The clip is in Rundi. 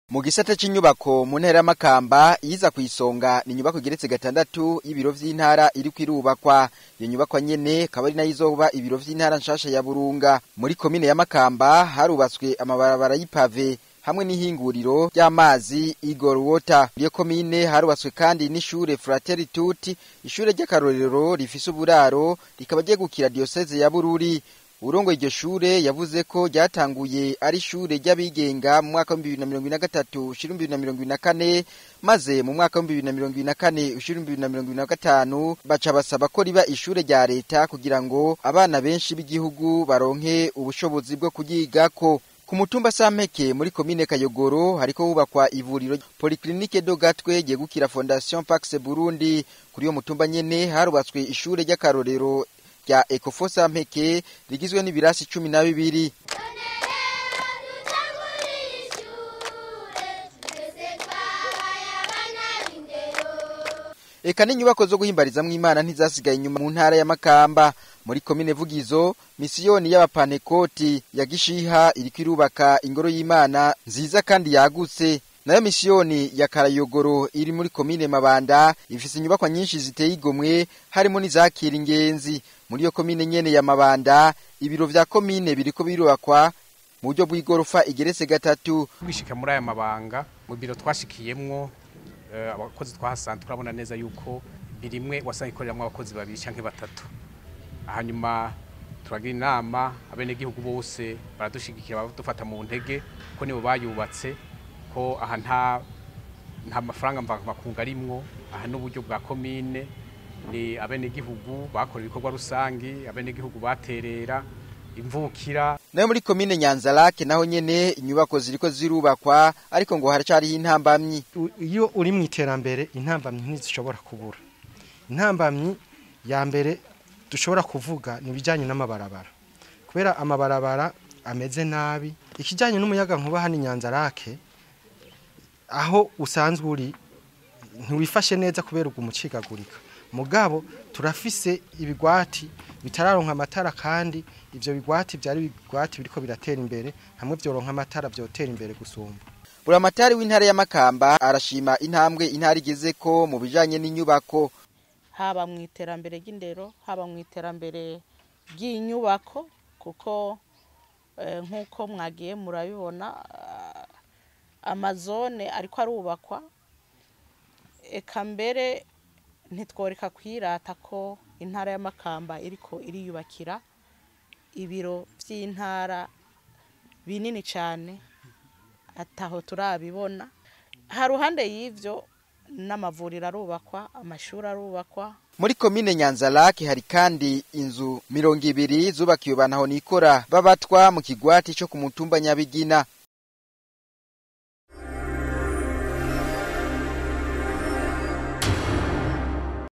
Mu gisata c'inyubako mu ntara y'Amakamba iza kw'isonga ni inyubako igeretse gatandatu y'ibiro vy'intara iriko irubakwa. Iyo nyubakwa nyene akaba ari nayo izoba ibiro vy'intara nshasha ya Burunga. Muri komine ya Makamba harubatswe amabarabara y'ipave hamwe n'ihinguriro ry'amazi Igor Water. Iyo komine harubatswe kandi n'ishure Fratelli Tutti, ishure ry'akarorero rifise uburaro rikaba ryegukira diocese ya Bururi. Urongoye iryo shure yavuze ko ryatanguye ari ishure ry'abigenga mu mwaka wa 2023 ushira 2024, maze mu mwaka wa 2024 ushira 2025 baca basaba ko riba ishure rya leta kugira ngo abana benshi b'igihugu baronke ubushobozi bwo kuryigako. Ku mutumba Sampeke muri komine Kayogoro hariko hubakwa ivuriro Polyclinique de Gatwe ryegukira Fondation Pax Burundi. Kuri uyo mutumba nyene harubatswe ishure ry'akarorero rya Ecofo Sampeke rigizwe n'ibirasi 12. Eka n'inyubako zo guhimbarizamwo Imana ntizasigaye inyuma mu ntara ya Makamba. Muri komine Vugizo, misiyoni y'abapanekoti ya Gishiha iriko irubaka ingoro y'Imana nziza kandi yagutse. Nayo misiyoni ya Karayogoro iri muri komine Mabanda ifise inyubakwa nyinshi ziteye igomwe, harimo n'izakira ingenzi. Muri iyo komine nyene ya Mabanda, ibiro vya komine biriko birubakwa mu buryo bw'igorofa igeretse gatatu. Twishika muri aya mabanga mu biro twashikiyemwo, abakozi twahasanze turabona neza yuko birimwe wasanga ikoreramwo abakozi babiri canke batatu. Hanyuma turagira inama abenegihugu bose baradushigikira, badufata mu ntege ko nibo bayubatse, ko aha nta mafaranga mvamakungu arimwo, aha n'uburyo bwa komine, ni abenegihugu bakora ibikorwa rusangi, abenegihugu baterera imvukira. Nayo muri komine Nyanzarake naho nyene inyubako ziriko zirubakwa, ariko ngo haracariho intambamyi. Iyo uri mu iterambere intambamyi ntizishobora kubura. Intambamyi ya mbere dushobora kuvuga ni ibijanye n'amabarabara, kubera amabarabara ameze nabi. Ikijanye n'umuyaga nkuba hano Nyanzarake aho usanzwe uri ntiwifashe neza kubera ugumucikagurika. Mugabo turafise ibigwati bitararonka amatara, kandi ivyo bigwati byari bigwati biriko biratera imbere, hamwe vyoronka amatara vyotera imbere gusumba. Buramatari w'intara ya Makamba arashima intambwe intara igezeko mu bijanye n'inyubako, haba mu iterambere ry'indero, haba mu iterambere ry'inyubako, kuko nk'uko mwagiye murabibona amazone ariko arubakwa. Eka mbere ntitworeka kwirata ko intara ya Makamba iriko iriyubakira ibiro vy'intara binini cane, ataho turabibona. Haruhande y'ivyo n'amavuriro arubakwa, amashuri arubakwa. Muri komine Nyanzarake hari kandi inzu 20 zubakiwe bantaho nikora babatwa mu kigwati co ku mutumba Nyabigina.